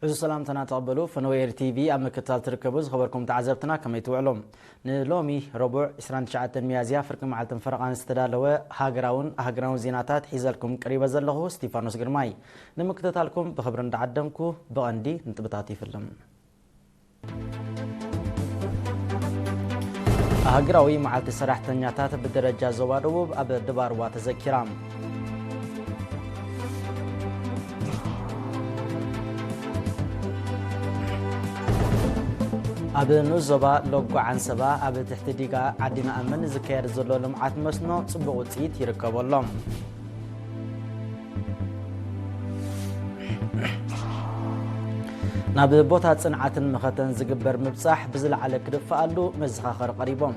እዚ ሰላምታና ተቐበሉ። ፈነወ ኤሪ ቲቪ ኣብ ምክትታል ትርከቡ ዝኸበርኩም ተዓዘብትና ከመይ ትውዕሉ? ንሎሚ ረቡዕ ዕስራን ትሽዓተን ሚያዝያ ፍርቂ መዓልትን ፈረቓን ዝተዳለወ ሃገራውን ሃገራውን ዜናታት ሒዘልኩም ቀሪበ ዘለኹ ስቲፋኖስ ግርማይ። ንምክትታልኩም ብኽብሪ እንዳዓደምኩ ብቐንዲ ንጥብታት ይፍልም። ኣህግራዊ መዓልቲ ሰራሕተኛታት ብደረጃ ዞባ ደቡብ ኣብ ድባርዋ ተዘኪራ። ኣብ ንኡስ ዞባ ሎጎ ዓንሰባ ኣብ ትሕቲ ዲጋ ዓዲ ንኣምን ዝካየድ ዘሎ ልምዓት መስኖ ጽቡቕ ውጽኢት ይርከቦ ኣሎ። ናብ ቦታ ጽንዓትን መኸተን ዝግበር ምብጻሕ ብዝለዓለ ክድፍኣሉ መዘኻኸር ቀሪቦም።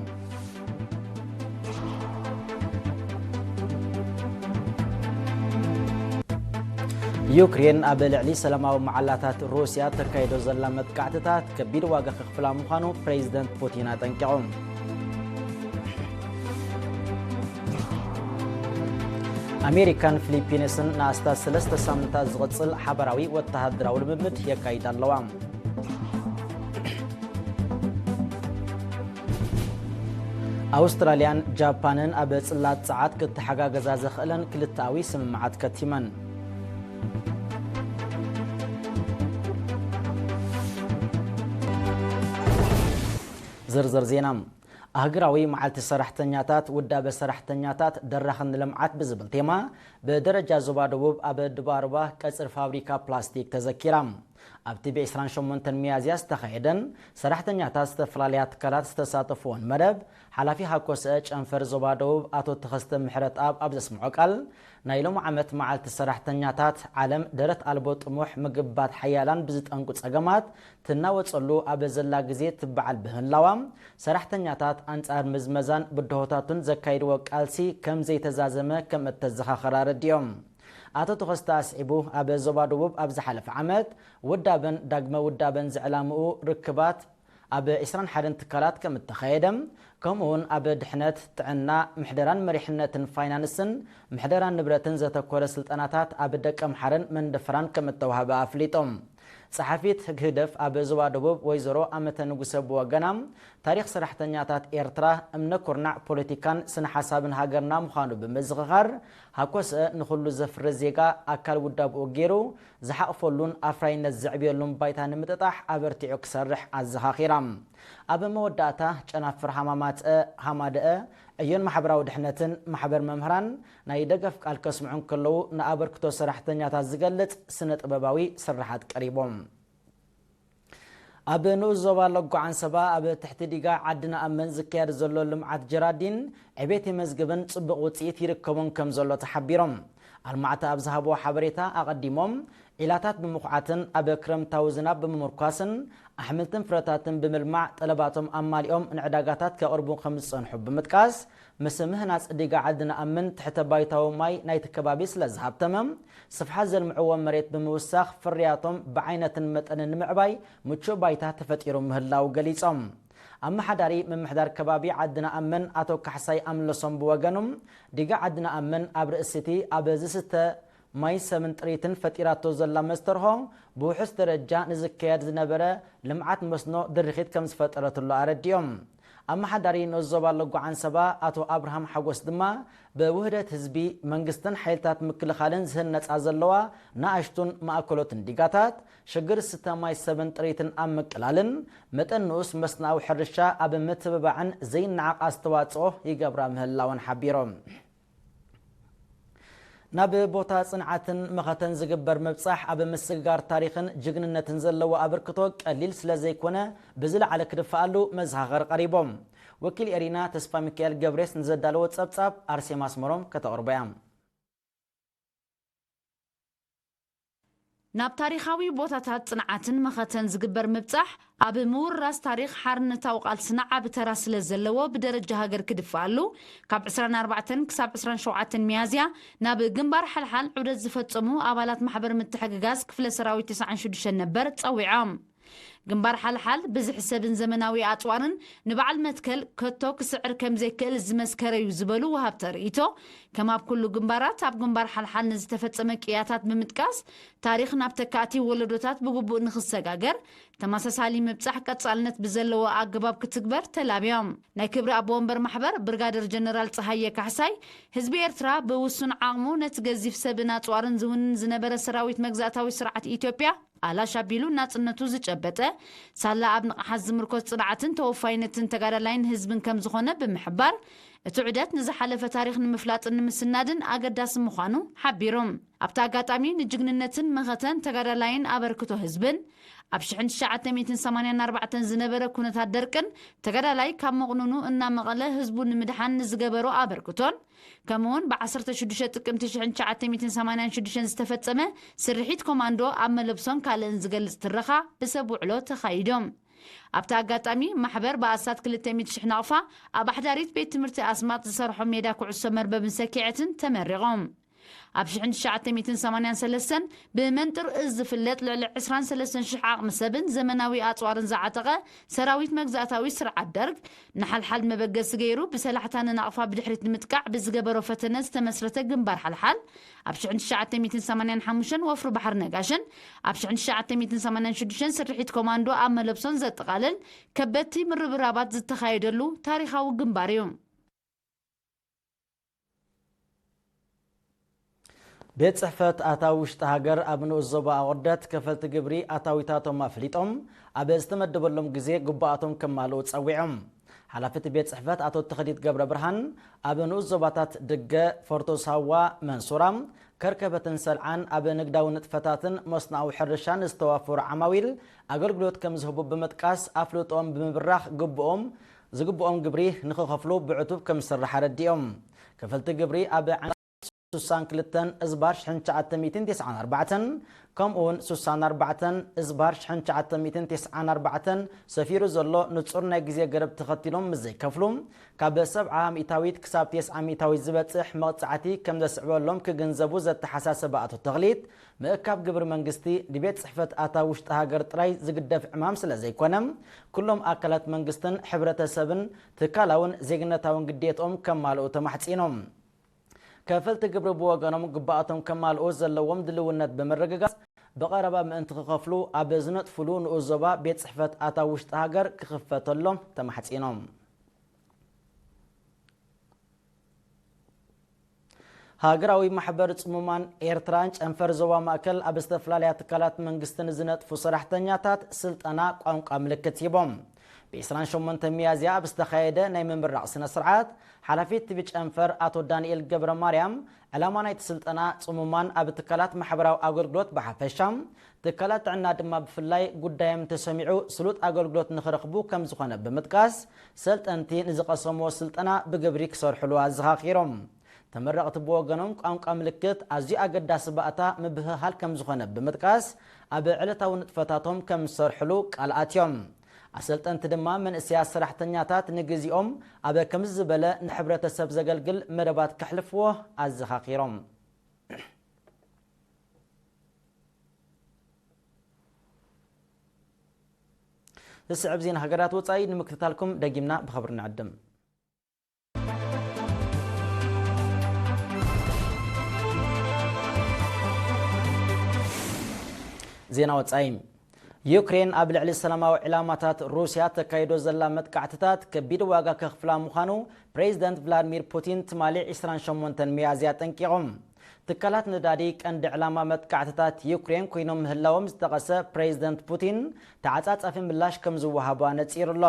ዩክሬን ኣብ ልዕሊ ሰላማዊ መዓላታት ሩስያ ተካይዶ ዘላ መጥቃዕትታት ከቢድ ዋጋ ከኽፍላ ምዃኑ ፕሬዚደንት ፑቲን ኣጠንቂቖም። ኣሜሪካን ፊሊፒንስን ንኣስታት ሰለስተ ሳምንታት ዝቕጽል ሓባራዊ ወተሃደራዊ ልምምድ የካይዳ ኣለዋ። ኣውስትራልያን ጃፓንን ኣብ ጽላት ጸዓት ክተሓጋገዛ ዘኽእለን ክልተኣዊ ስምምዓት ከቲመን። ዝርዝር ዜና። ኣህግራዊ መዓልቲ ሰራሕተኛታት፣ ውዳበ ሰራሕተኛታት፣ ደራኽን ልምዓት ብዝብል ቴማ ብደረጃ ዞባ ደቡብ ኣብ ድባርባ ቀጽሪ ፋብሪካ ፕላስቲክ ተዘኪራ። ኣብቲ ብ ዕስራን ሸሞንተን ሚያዝያ ዝተኻየደን ሰራሕተኛታት ዝተፈላለያ ትካላት ዝተሳተፍዎን መደብ፣ ሓላፊ ሃኮስአ ጨንፈር ዞባ ደቡብ ኣቶ ተኸስተ ምሕረትኣብ ኣብ ዘስምዖ ቃል፣ ናይ ሎሚ ዓመት መዓልቲ ሰራሕተኛታት ዓለም ደረት ኣልቦ ጥሙሕ ምግባት ሓያላን ብዝጠንቁ ጸገማት ትናወጸሉ ኣብ ዘላ ግዜ ትበዓል ብምህላዋ፣ ሰራሕተኛታት ኣንጻር ምዝመዛን ብድሆታቱን ዘካይድዎ ቃልሲ ከም ዘይተዛዘመ ከም እተዘኻኸረ ኣረዲኦም። ኣቶ ተኸስተ ኣስዒቡ፣ ኣብ ዞባ ደቡብ ኣብ ዝሓለፈ ዓመት ውዳበን ዳግመ ውዳበን ዝዕላምኡ ርክባት ኣብ ዕስራን ሓደን ትካላት ከም እተኻየደ፣ ከምኡውን ኣብ ድሕነት፣ ጥዕና፣ ምሕደራን መሪሕነትን ፋይናንስን ምሕደራን ንብረትን ዘተኮረ ስልጠናታት ኣብ ደቀምሓረን መንደፈራን ከም እተዋህበ ኣፍሊጦም። ጸሓፊት ህግህደፍ ኣብ ዞባ ደቡብ ወይዘሮ ኣመተ ንጉሰ ብወገና፣ ታሪኽ ሰራሕተኛታት ኤርትራ እምነ ኩርናዕ ፖለቲካን ስነ ሓሳብን ሃገርና ምዃኑ ብምዝኽኻር፣ ሃኮስአ ንኹሉ ዘፍሪ ዜጋ ኣካል ውዳብኡ ገይሩ ዝሓቕፈሉን ኣፍራይነት ዘዕብየሉን ባይታ ንምጥጣሕ ኣበርቲዑ ክሰርሕ ኣዘኻኺራ። ኣብ መወዳእታ፣ ጨናፍር ሃማማትአ ሃማደአ ዕዮን ማሕበራዊ ድሕነትን ማሕበር መምህራን ናይ ደገፍ ቃል ከስምዑ እንከለዉ፣ ንኣበርክቶ ሰራሕተኛታት ዝገልጽ ስነ ጥበባዊ ስርሓት ቀሪቦም። ኣብ ንኡስ ዞባ ሎጎ ዓንሰባ ኣብ ትሕቲ ዲጋ ዓዲ ንኣመን ዝካየድ ዘሎ ልምዓት ጀራዲን ዕቤት የመዝግብን ጽቡቕ ውጽኢት ይርከቦን ከም ዘሎ ተሓቢሮም። ኣልማዕቲ ኣብ ዝሃብዎ ሓበሬታ ኣቐዲሞም፣ ዒላታት ብምኹዓትን ኣብ ክረምታዊ ዝናብ ብምምርኳስን ኣሕምልትን ፍረታትን ብምልማዕ ጠለባቶም ኣማሊኦም ንዕዳጋታት ከቕርቡ ከም ዝጸንሑ ብምጥቃስ፣ ምስ ምህናጽ ዲጋ ዓዲ ንኣምን ትሕተ ባይታዊ ማይ ናይቲ ከባቢ ስለ ዝሃብተመ፣ ስፍሓት ዘልምዕዎ መሬት ብምውሳኽ ፍርያቶም ብዓይነትን መጠንን ንምዕባይ ምቹእ ባይታ ተፈጢሩ ምህላው ገሊጾም። ኣመሓዳሪ ምምሕዳር ከባቢ ዓዲ ንኣምን ኣቶ ካሕሳይ ኣምለሶም ብወገኖም፣ ዲጋ ዓዲ ንኣምን ኣብ ርእሲ እቲ ኣብ ዝስተ ማይ ሰብን ጥሪትን ፈጢራቶ ዘላ መስተርሆ ብውሑስ ደረጃ ንዝካየድ ዝነበረ ልምዓት መስኖ ድርኺት ከም ዝፈጠረትሉ ኣረዲኦም። ኣመሓዳሪ ንኡስ ዞባ ሎጎ ዓንሰባ ኣቶ ኣብርሃም ሓጎስ ድማ ብውህደት ህዝቢ፣ መንግስትን ሓይልታት ምክልኻልን ዝህነጻ ዘለዋ ንኣሽቱን ማእከሎትን ዲጋታት ሽግር ዝስተ ማይ ሰብን ጥሪትን ኣብ ምቅላልን መጠን ንኡስ መስኖኣዊ ሕርሻ ኣብ ምትብባዕን ዘይነዓቕ ኣስተዋጽኦ ይገብራ ምህላወን ሓቢሮም። ናብ ቦታ ጽንዓትን መኸተን ዝግበር ምብጻሕ ኣብ ምስግጋር ታሪኽን ጅግንነትን ዘለዎ ኣበርክቶ ቀሊል ስለ ዘይኮነ ብዝለዓለ ክድፍኣሉ መዘኻኸር ቀሪቦም። ወኪል ኤሪና ተስፋ ሚካኤል ገብሬስ ንዘዳለዎ ጸብጻብ ኣርሴማ ኣስመሮም ከተቕርቦ እያ። ናብ ታሪኻዊ ቦታታት ጽንዓትን መኸተን ዝግበር ምብጻሕ ኣብ ምውርራስ ታሪኽ ሓርነታዊ ቃልስና ዓቢ ተራ ስለ ዘለዎ ብደረጃ ሃገር ክድፍኣሉ ካብ ዕስራን ኣርባዕተን ክሳብ ዕስራን ሸውዓተን ሚያዝያ ናብ ግንባር ሓልሓል ዑደት ዝፈጸሙ ኣባላት ማሕበር ምትሕግጋዝ ክፍለ ሰራዊት ተስዓን ሽዱሽተን ነበር ጸዊዖም። ግንባር ሓልሓል ብዝሒ ሰብን ዘመናዊ ኣጽዋርን ንበዓል መትከል ከቶ ክስዕር ከም ዘይክእል ዝመስከረ እዩ ዝበሉ ወሃብቲ ርእይቶ፣ ከም ኣብ ኩሉ ግንባራት ኣብ ግንባር ሓልሓል ንዝተፈጸመ ቅያታት ብምጥቃስ፣ ታሪኽ ናብ ተካእቲ ወለዶታት ብግቡእ ንኽሰጋገር ተመሳሳሊ ምብጻሕ ቀጻልነት ብዘለዎ ኣገባብ ክትግበር ተላብዮም። ናይ ክብሪ ኣቦ ወንበር ማሕበር ብርጋደር ጀነራል ጸሃየ ካሕሳይ፣ ህዝቢ ኤርትራ ብውሱን ዓቕሙ ነቲ ገዚፍ ሰብን ኣጽዋርን ዝውንን ዝነበረ ሰራዊት መግዛእታዊ ስርዓት ኢትዮጵያ ኣላሽ ኣቢሉ ናጽነቱ ዝጨበጠ፣ ሳላ ኣብ ንቕሓት ዝምርኮስ ጽንዓትን ተወፋይነትን ተጋዳላይን ህዝብን ከም ዝኾነ ብምሕባር፣ እቲ ዑደት ንዝሓለፈ ታሪኽ ንምፍላጥን ንምስናድን ኣገዳሲ ምዃኑ ሓቢሮም። ኣብቲ ኣጋጣሚ ንጅግንነትን መኸተን ተጋዳላይን ኣበርክቶ ህዝብን፣ ኣብ ሽሕን ትሽዓተ ሚእትን ሰማንያን ኣርባዕተን ዝነበረ ኩነታት ደርቅን ተጋዳላይ ካብ መቕኑኑ እናመቐለ ህዝቡ ንምድሓን ንዝገበሮ ኣበርክቶን፣ ከምኡውን ብ ዓሰርተ ሽዱሽተ ጥቅምቲ ሽሕን ትሽዓተ ሚእትን ሰማንያን ሽዱሽተን ዝተፈጸመ ስርሒት ኮማንዶ ኣብ መለብሶን ካልእን ዝገልጽ ትረኻ ብሰብ ውዕሎ ተኻይዶም። ኣብቲ ኣጋጣሚ ማሕበር ብኣስታት ክልተ ሚእቲ ሽሕ ናቕፋ ኣብ ኣሕዳሪት ቤት ትምህርቲ ኣስማጥ ዝሰርሖ ሜዳ ኩዕሶ መርበብን ሰኪዐትን ተመሪቖም። ኣብ ሽሕን ትሽዓተ ሚእትን ሰማንያን ሰለስተን ብመንጥር እዝ ዝፍለጥ ልዕሊ ዕስራን ሰለስተን ሽሕ ዓቕሚ ሰብን ዘመናዊ ኣጽዋርን ዝዓጠቐ ሰራዊት መግዛእታዊ ስርዓት ደርግ ንሓልሓል መበገሲ ገይሩ ብሰላሕታ ንናቕፋ ብድሕሪት ንምጥቃዕ ብዝገበሮ ፈተነ ዝተመስረተ ግንባር ሓልሓል ኣብ ሽሕን ትሽዓተ ሚእትን ሰማንያን ሓሙሽተን ወፍሪ ባሕሪ ነጋሽን ኣብ ሽሕን ትሽዓተ ሚእትን ሰማንያን ሽዱሽተን ስርሒት ኮማንዶ ኣብ መለብሶን ዘጠቓልል ከበድቲ ምርብራባት ዝተኻየደሉ ታሪኻዊ ግንባር እዩ። ቤት ጽሕፈት ኣታዊ ውሽጢ ሃገር ኣብ ንኡስ ዞባ ኣቑርደት ከፈልቲ ግብሪ ኣታዊታቶም ኣፍሊጦም ኣብ ዝተመደበሎም ግዜ ግቡኣቶም ከማልኡ ጸዊዖም። ሓላፊ እቲ ቤት ጽሕፈት ኣቶ ተኽሊት ገብረ ብርሃን ኣብ ንኡስ ዞባታት ድገ፣ ፎርቶ ሳዋ፣ መንሱራ፣ ከርከበትን ሰልዓን ኣብ ንግዳዊ ንጥፈታትን መስኖኣዊ ሕርሻን ዝተዋፈሩ ዓማዊል ኣገልግሎት ከም ዝህቡ ብምጥቃስ ኣፍልጦኦም ብምብራኽ ግቡኦም ዝግብኦም ግብሪ ንኽኸፍሉ ብዕቱብ ከም ዝስራሕ ኣረዲኦም። ከፈልቲ ግብሪ ኣብ ዓንቀጽ ስሳን ክልተን እዝባር ሽሕን ትሽዓተ ሚእትን ተስዓን ኣርባዕተን ከምኡውን ስሳን ኣርባዕተን እዝባር ሽሕን ትሽዓተ ሚእትን ተስዓን ኣርባዕተን ሰፊሩ ዘሎ ንጹር ናይ ግዜ ገደብ ተኸቲሎም ምስ ዘይከፍሉ፣ ካብ ሰብዓ ሚእታዊት ክሳብ ተስዓ ሚእታዊት ዝበጽሕ መቕጻዕቲ ከም ዘስዕበሎም ክግንዘቡ ዘተሓሳሰበ ኣቶ ተኽሊት፣ ምእካብ ግብሪ መንግስቲ ንቤት ጽሕፈት ኣታዊ ውሽጢ ሃገር ጥራይ ዝግደፍ ዕማም ስለ ዘይኮነ፣ ኩሎም ኣካላት መንግስትን ሕብረተሰብን ትካላውን ዜግነታውን ግዴትኦም ከማልኡ ተማሕጺኖም። ከፈልቲ ግብሪ ብወገኖም ግብኣቶም ከማልኡ ዘለዎም ድልውነት ብምርግጋጽ፣ ብቐረባ ምእንቲ ክኸፍሉ ኣብ ዝነጥፍሉ ንኡስ ዞባ ቤት ጽሕፈት ኣታዊ ውሽጢ ሃገር ክኽፈተሎም ተማሕጺኖም። ሃገራዊ ማሕበር ጽሙማን ኤርትራን ጨንፈር ዞባ ማእከል ኣብ ዝተፈላለያ ትካላት መንግስቲ ንዝነጥፉ ሰራሕተኛታት ስልጠና ቋንቋ ምልክት ሂቦም። ብ ዕስራን ሸሞንተን ሚያዝያ ኣብ ዝተኻየደ ናይ ምምራቕ ስነ ስርዓት፣ ሓላፊ እቲ ጨንፈር ኣቶ ዳንኤል ገብረ ማርያም፣ ዕላማ ናይቲ ስልጠና ጽሙማን ኣብ ትካላት ማሕበራዊ ኣገልግሎት ብሓፈሻ፣ ትካላት ጥዕና ድማ ብፍላይ ጉዳዮም ተሰሚዑ ስሉጥ ኣገልግሎት ንኽረኽቡ ከም ዝኾነ ብምጥቃስ፣ ሰልጠንቲ ንዝቐሰምዎ ስልጠና ብግብሪ ክሰርሕሉ ኣዘኻኺሮም። ተመረቕቲ ብወገኖም ቋንቋ ምልክት ኣዝዩ ኣገዳሲ ባእታ ምብህሃል ከም ዝኾነ ብምጥቃስ፣ ኣብ ዕለታዊ ንጥፈታቶም ከም ዝሰርሕሉ ቃል ኣትዮም። ኣሰልጠንቲ ድማ መንእሰያት ሰራሕተኛታት ንግዚኦም ኣብ ከምዚ ዝበለ ንሕብረተሰብ ዘገልግል መደባት ከሕልፍዎ ኣዘኻኺሮም። ዝስዕብ ዜና ሃገራት ወጻኢ ንምክትታልኩም ደጊምና ብኽብሪ ንዕድም። ዜና ወጻኢ። ዩክሬን ኣብ ልዕሊ ሰላማዊ ዕላማታት ሩስያ ተካይዶ ዘላ መጥቃዕትታት ከቢድ ዋጋ ከኽፍላ ምዃኑ ፕሬዚደንት ቭላድሚር ፑቲን ትማሊ ዕስራን ሸሞንተን ሚያዝያ ኣጠንቂቖም። ትካላት ነዳዲ ቀንዲ ዕላማ መጥቃዕትታት ዩክሬን ኮይኖም ምህላዎም ዝጠቐሰ ፕሬዚደንት ፑቲን፣ ተዓጻጻፊ ምላሽ ከም ዝወሃቡ ኣነጺሩ ኣሎ።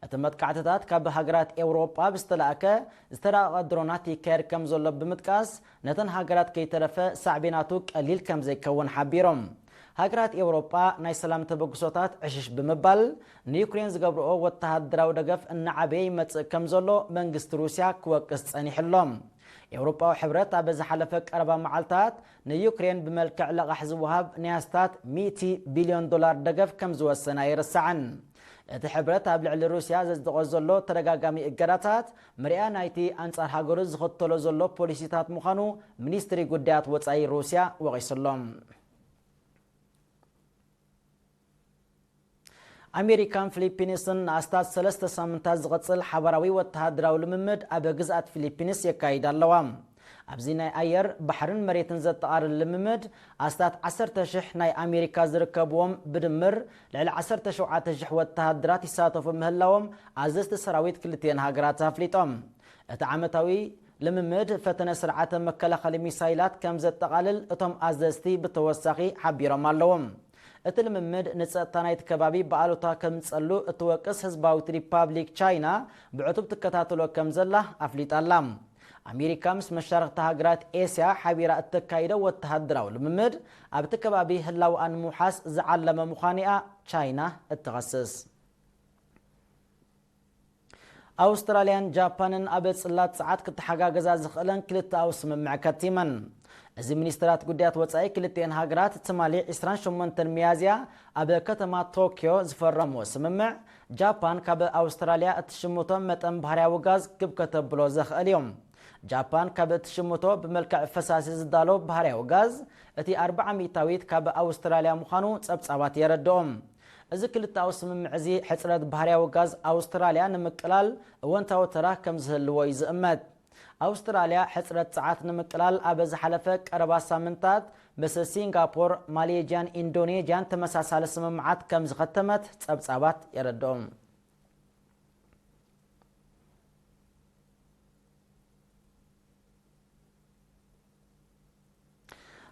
እቲ መጥቃዕትታት ካብ ሃገራት ኤውሮጳ ብዝተላእከ ዝተራቐቐ ድሮናት ይካየድ ከም ዘሎ ብምጥቃስ፣ ነተን ሃገራት ከይተረፈ ሳዕቤናቱ ቀሊል ከም ዘይከውን ሓቢሮም። ሃገራት ኤውሮጳ ናይ ሰላም ተበግሶታት ዕሽሽ ብምባል፣ ንዩክሬን ዝገብርኦ ወተሃደራዊ ደገፍ እናዓበየ ይመጽእ ከም ዘሎ መንግስቲ ሩስያ ክወቅስ ጸኒሑ ኣሎ። ኤውሮጳዊ ሕብረት ኣብ ዝሓለፈ ቀረባ መዓልታት ንዩክሬን ብመልክዕ ለቓሕ ዝወሃብ ናይ ኣስታት ሚእቲ ቢልዮን ዶላር ደገፍ ከም ዝወሰነ ኣይርሳዕን። እቲ ሕብረት ኣብ ልዕሊ ሩስያ ዘጽድቖ ዘሎ ተደጋጋሚ እገዳታት መርኣያ ናይቲ ኣንጻር ሃገሩ ዝኽተሎ ዘሎ ፖሊሲታት ምዃኑ ሚኒስትሪ ጉዳያት ወጻኢ ሩስያ ወቒሱ ኣሎ። ኣሜሪካን ፊሊፒንስን ንኣስታት ሰለስተ ሳምንታት ዝቕጽል ሓባራዊ ወተሃደራዊ ልምምድ ኣብ ግዝኣት ፊሊፒንስ የካይዳ ኣለዋ። ኣብዚ ናይ ኣየር፣ ባሕርን መሬትን ዘጠቓልል ልምምድ፣ ኣስታት ዓሰርተ ሽሕ ናይ ኣሜሪካ ዝርከብዎም ብድምር ልዕሊ ዓሰርተ ሸውዓተ ሽሕ ወተሃደራት ይሳተፉ ምህላዎም ኣዘዝቲ ሰራዊት ክልቲኤን ሃገራት ኣፍሊጦም። እቲ ዓመታዊ ልምምድ ፈተነ ስርዓተ መከላኸሊ ሚሳይላት ከም ዘጠቓልል እቶም ኣዘዝቲ ብተወሳኺ ሓቢሮም ኣለዉ። እቲ ልምምድ ንጸጥታ ናይቲ ከባቢ ብኣሉታ ከምጸሉ እትወቅስ ህዝባዊት ሪፓብሊክ ቻይና ብዕቱብ ትከታተሎ ከም ዘላ ኣፍሊጣ ኣላ። ኣሜሪካ ምስ መሻርኽቲ ሃገራት ኤስያ ሓቢራ እተካይዶ ወተሃደራዊ ልምምድ ኣብቲ ከባቢ ህላውኣ ንምውሓስ ዝዓለመ ምዃኑ እያ ቻይና እትኸስስ። ኣውስትራልያን ጃፓንን ኣብ ጽላት ጸዓት ክተሓጋገዛ ዝኽእለን ክልተኣዊ ስምምዕ ከቲመን። እዚ ሚኒስትራት ጉዳያት ወጻኢ ክልቲኤን ሃገራት ትማሊ ዕስራን ሸሞንተን ሚያዝያ ኣብ ከተማ ቶክዮ ዝፈረምዎ ስምምዕ፣ ጃፓን ካብ ኣውስትራልያ እትሽምቶ መጠን ባህርያዊ ጋዝ ክብ ከተብሎ ዘኽእል እዩ። ጃፓን ካብ እትሽምቶ ብመልክዕ ፈሳሲ ዝዳሎ ባህርያዊ ጋዝ እቲ ኣርብዓ ሚእታዊት ካብ ኣውስትራልያ ምዃኑ ጸብጻባት የረድኦም። እዚ ክልተኣዊ ስምምዕ እዚ ሕጽረት ባህርያዊ ጋዝ ኣውስትራልያ ንምቅላል እወንታዊ ተራ ከም ዝህልዎ እዩ ዝእመት። ኣውስትራልያ ሕጽረት ጸዓት ንምቅላል ኣብ ዝሓለፈ ቀረባ ሳምንታት ምስ ሲንጋፖር፣ ማሌዥያን ኢንዶኔዥያን ተመሳሳሊ ስምምዓት ከም ዝኸተመት ጸብጻባት የረድኦም።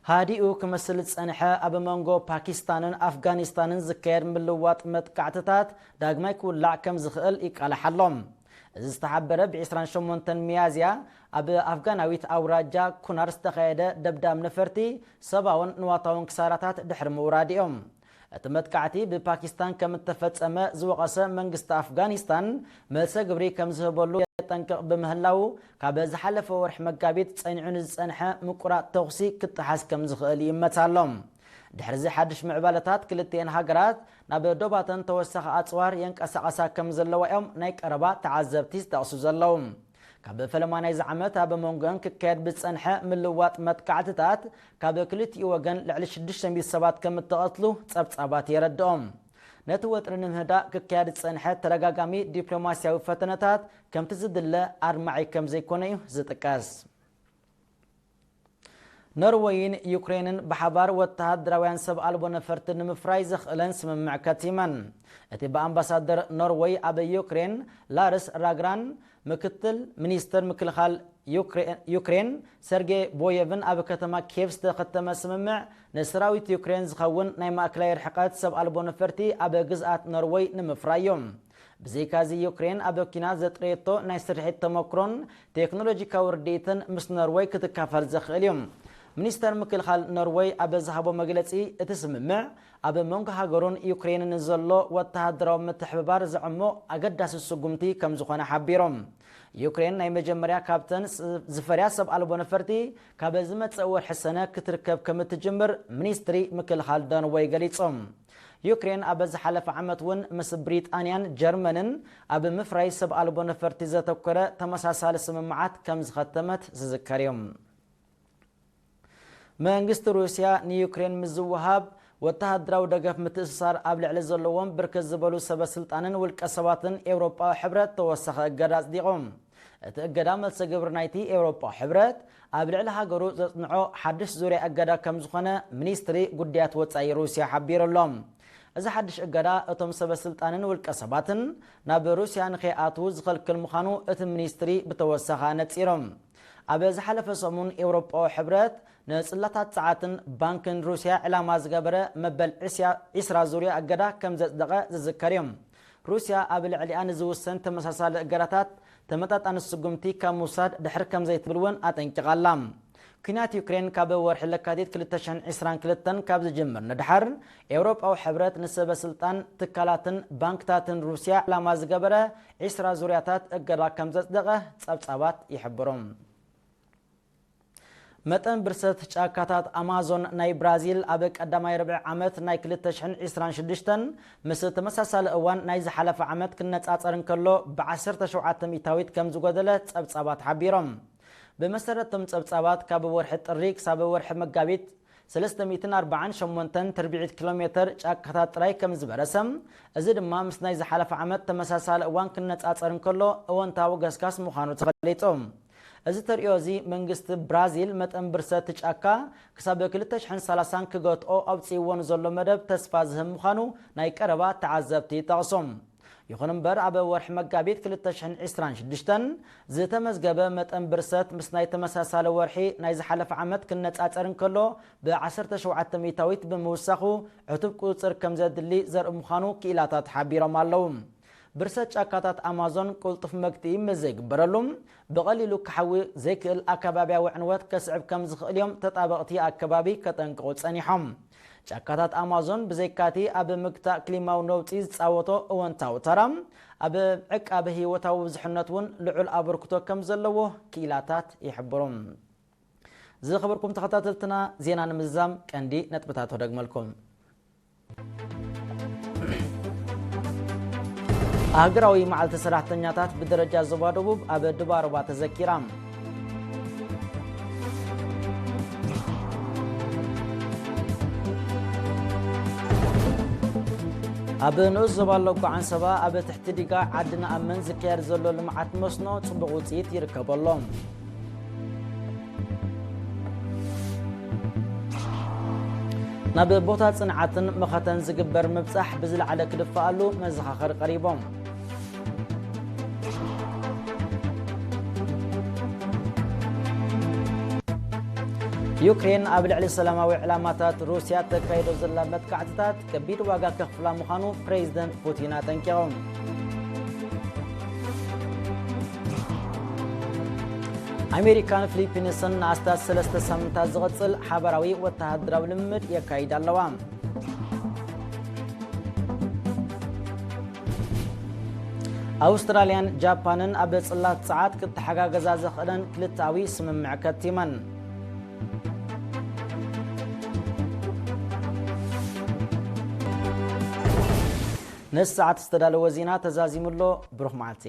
ሃዲኡ ክመስል ዝጸንሐ ኣብ መንጎ ፓኪስታንን ኣፍጋኒስታንን ዝካየድ ምልዋጥ መጥቃዕትታት ዳግማይ ክውላዕ ከም ዝኽእል ይቃላሕ ኣሎ። እዚ ዝተሓበረ ብ28 ሚያዝያ ኣብ ኣፍጋናዊት ኣውራጃ ኩናር ዝተኻየደ ደብዳብ ነፈርቲ ሰብኣውን ንዋታውን ክሳራታት ድሕሪ ምውራድ እዮም። እቲ መጥቃዕቲ ብፓኪስታን ከም እተፈጸመ ዝወቐሰ መንግስቲ ኣፍጋኒስታን፣ መልሰ ግብሪ ከም ዝህበሉ የጠንቅቕ ብምህላው፣ ካብ ዝሓለፈ ወርሒ መጋቢት ጸኒዑ ንዝጸንሐ ምቁራጽ ተኹሲ ክጠሓስ ከም ዝኽእል ይእመት ኣሎ። ድሕሪ እዚ ሓድሽ ምዕባለታት፣ ክልቲኤን ሃገራት ናብ ዶባተን ተወሳኺ ኣጽዋር የንቀሳቐሳ ከም ዘለዋ እዮም ናይ ቀረባ ተዓዘብቲ ዝጠቕሱ ዘለዉ። ካብ ፈለማ ናይዚ ዓመት ኣብ መንጎአን ክካየድ ብዝጸንሐ ምልዋጥ መጥቃዕትታት፣ ካብ ክልቲኡ ወገን ልዕሊ ሽዱሽተ ሚእቲ ሰባት ከም እተቐትሉ ጸብጻባት የረድኦም። ነቲ ወጥሪ ንምህዳእ ክካየድ ዝጸንሐ ተደጋጋሚ ዲፕሎማስያዊ ፈተነታት ከምቲ ዝድለ ኣድማዒ ከም ዘይኮነ እዩ ዝጥቀስ። ኖርወይን ዩክሬንን ብሓባር ወተሃደራውያን ሰብ ኣልቦ ነፈርቲ ንምፍራይ ዘኽእለን ስምምዕ ከቲመን። እቲ ብኣምባሳደር ኖርወይ ኣብ ዩክሬን ላርስ ራግራን፣ ምክትል ሚኒስተር ምክልኻል ዩክሬ-፣ ዩክሬን ሰርጌ ቦየቭን ኣብ ከተማ ኪየቭ ዝተኸተመ ስምምዕ፣ ንሰራዊት ዩክሬን ዝኸውን ናይ ማእከላይ ርሕቀት ሰብ ኣልቦ ነፈርቲ ኣብ ግዝኣት ኖርወይ ንምፍራይ እዩ። ብዘይካዚ፣ ዩክሬን ኣብ ኲናት ዘጥረየቶ ናይ ስርሒት ተመክሮን ቴክኖሎጂካዊ ርድኢትን ምስ ኖርወይ ክትካፈል ዘኽእል እዩ። ሚኒስተር ምክልኻል ኖርወይ ኣብ ዝሃቦ መግለጺ፣ እቲ ስምምዕ ኣብ መንጎ ሃገሩን ዩክሬንን ንዘሎ ወተሃደራዊ ምትሕብባር ዘዕሞ ኣገዳሲ ስጉምቲ ከም ዝኾነ ሓቢሮም። ዩክሬን ናይ መጀመርያ ካብተን ስ-፣ ዝፈርያ ሰብ ኣልቦ ነፈርቲ ካብ ዝመጽእ ወርሒ ሰነ ክትርከብ ከም እትጅምር ሚኒስትሪ ምክልኻል ኖርወይ ገሊጾም። ዩክሬን ኣብ ዝሓለፈ ዓመት እውን ምስ ብሪጣንያን ጀርመንን ኣብ ምፍራይ ሰብ ኣልቦ ነፈርቲ ዘተኮረ ተመሳሳሊ ስምምዓት ከም ዝኸተመት ዝዝከር እዩ። መንግስቲ ሩስያ ንዩክሬን ምስ ዝወሃብ ወተሃደራዊ ደገፍ ምትእስሳር ኣብ ልዕሊ ዘለዎም ብርክት ዝበሉ ሰበ ስልጣንን ውልቀ ሰባትን ኤውሮጳዊ ሕብረት ተወሳኺ እገዳ ኣጽዲቑ። እቲ እገዳ መልሰ ግብሪ ናይቲ ኤውሮጳዊ ሕብረት ኣብ ልዕሊ ሃገሩ ዘጽንዖ ሓድሽ ዙርያ እገዳ ከም ዝኾነ ሚኒስትሪ ጉዳያት ወጻኢ ሩስያ ሓቢሩ ኣሎ። እዚ ሓድሽ እገዳ እቶም ሰበ ስልጣንን ውልቀ ሰባትን ናብ ሩስያ ንኸይኣትዉ ዝኸልክል ምዃኑ እቲ ሚኒስትሪ ብተወሳኺ ኣነጺሮም። ኣብ ዝሓለፈ ሰሙን ኤውሮጳዊ ሕብረት ንጽላታት ጸዓትን ባንክን ሩስያ ዕላማ ዝገበረ መበል ዕስያ-፣ ዕስራ ዙርያ እገዳ ከም ዘጽደቐ ዝዝከር እዩ። ሩስያ ኣብ ልዕሊኣ ንዝውሰን ተመሳሳሊ እገዳታት ተመጣጣኒ ስጉምቲ ካብ ምውሳድ ድሕር ከም ዘይትብል እውን ኣጠንቂቓ ኣላ። ኲናት ዩክሬን ካብ ወርሒ ለካቲት ክልተ ሽሕን ዕስራን ክልተን ካብ ዝጅምር ንድሓር፣ ኤውሮጳዊ ሕብረት ንሰበ ስልጣን፣ ትካላትን ባንክታትን ሩስያ ዕላማ ዝገበረ ዕስራ ዙርያታት እገዳ ከም ዘጽደቐ ጸብጻባት ይሕብሩ። መጠን ብርሰት ጫካታት ኣማዞን ናይ ብራዚል ኣብ ቀዳማይ ርብዒ ዓመት ናይ ክልተ ሽሕን ዕስራን ሽዱሽተን ምስ ተመሳሳሊ እዋን ናይ ዝሓለፈ ዓመት ክነጻጸር እንከሎ፣ ብዓሰርተ ሸውዓተ ሚእታዊት ከም ዝጎደለ ጸብጻባት ሓቢሮም። ብመሰረት እቶም ጸብጻባት፣ ካብ ወርሒ ጥሪ ክሳብ ወርሒ መጋቢት ሰለስተ ሚእትን ኣርባዓን ሸሞንተን ትርብዒት ኪሎ ሜተር ጫካታት ጥራይ ከም ዝበረሰ፣ እዚ ድማ ምስ ናይ ዝሓለፈ ዓመት ተመሳሳሊ እዋን ክነጻጸር እንከሎ እወንታዊ ገስጋስ ምዃኑ ተፈሊጡ። እዚ ተርእዮ እዚ መንግስቲ ብራዚል መጠን ብርሰት ጫካ ክሳብ ክልተ ሽሕን ሰላሳን ክገትኦ ኣውጺእዎ ንዘሎ መደብ ተስፋ ዝህብ ምዃኑ ናይ ቀረባ ተዓዘብቲ ይጠቕሱ። ይኹን እምበር ኣብ ወርሒ መጋቢት ክልተ ሽሕን ዕስራን ሽዱሽተን ዝተመዝገበ መጠን ብርሰት ምስ ናይ ተመሳሳሊ ወርሒ ናይ ዝሓለፈ ዓመት ክነጻጸር እንከሎ ብ ዓሰርተ ሸውዓተ ሚእታዊት ብምውሳኹ ዕቱብ ቁጽጽር ከም ዘድሊ ዘርኢ ምዃኑ ክኢላታት ሓቢሮም ኣለዉ። ብርሰት ጫካታት ኣማዞን ቅልጡፍ መግትኢ ምስ ዘይግበረሉ ብቐሊሉ ክሓዊ ዘይክእል ኣከባብያዊ ዕንወት ከስዕብ ከም ዝኽእል እዮም ተጣበቕቲ ኣከባቢ ከጠንቅቑ ጸኒሖም። ጫካታት ኣማዞን ብዘይካቲ ኣብ ምግታእ ክሊማዊ ነውጺ ዝጻወቶ እወንታዊ ተራ፣ ኣብ ዕቃበ ህይወታዊ ብዙሕነት እውን ልዑል ኣበርክቶ ከም ዘለዎ ክኢላታት ይሕብሩ። ዝኸበርኩም ተኸታተልትና፣ ዜና ንምዝዛም ቀንዲ ነጥብታት ወደግመልኩም። ኣህግራዊ መዓልቲ ሰራሕተኛታት ብደረጃ ዞባ ደቡብ ኣብ ድባርባ ተዘኪራ። ኣብ ንኡስ ዞባ ሎጎ ዓንሰባ ኣብ ትሕቲ ዲጋ ዓዲ ንኣመን ዝካየድ ዘሎ ልምዓት መስኖ ጽቡቕ ውጽኢት ይርከበሎ። ናብ ቦታ ጽንዓትን መኸተን ዝግበር ምብጻሕ ብዝለዓለ ክድፈኣሉ መዘኻኸሪ ቀሪቦም። ዩክሬን ኣብ ልዕሊ ሰላማዊ ዕላማታት ሩስያ ተካይዶ ዘላ መጥቃዕትታት ከቢድ ዋጋ ከኽፍላ ምዃኑ ፕሬዚደንት ፑቲን ኣጠንቂቖም። ኣሜሪካን ፊሊፒንስን ንኣስታት ሰለስተ ሳምንታት ዝቕጽል ሓባራዊ ወተሃደራዊ ልምምድ የካይዳ ኣለዋ። ኣውስትራልያን ጃፓንን ኣብ ጽላት ጸዓት ክተሓጋገዛ ዘኽእለን ክልተኣዊ ስምምዕ ከቲመን። ነዚ ሰዓት ዝተዳለወ ዜና ተዛዚሙ ኣሎ። ብሩኽ መዓልቲ።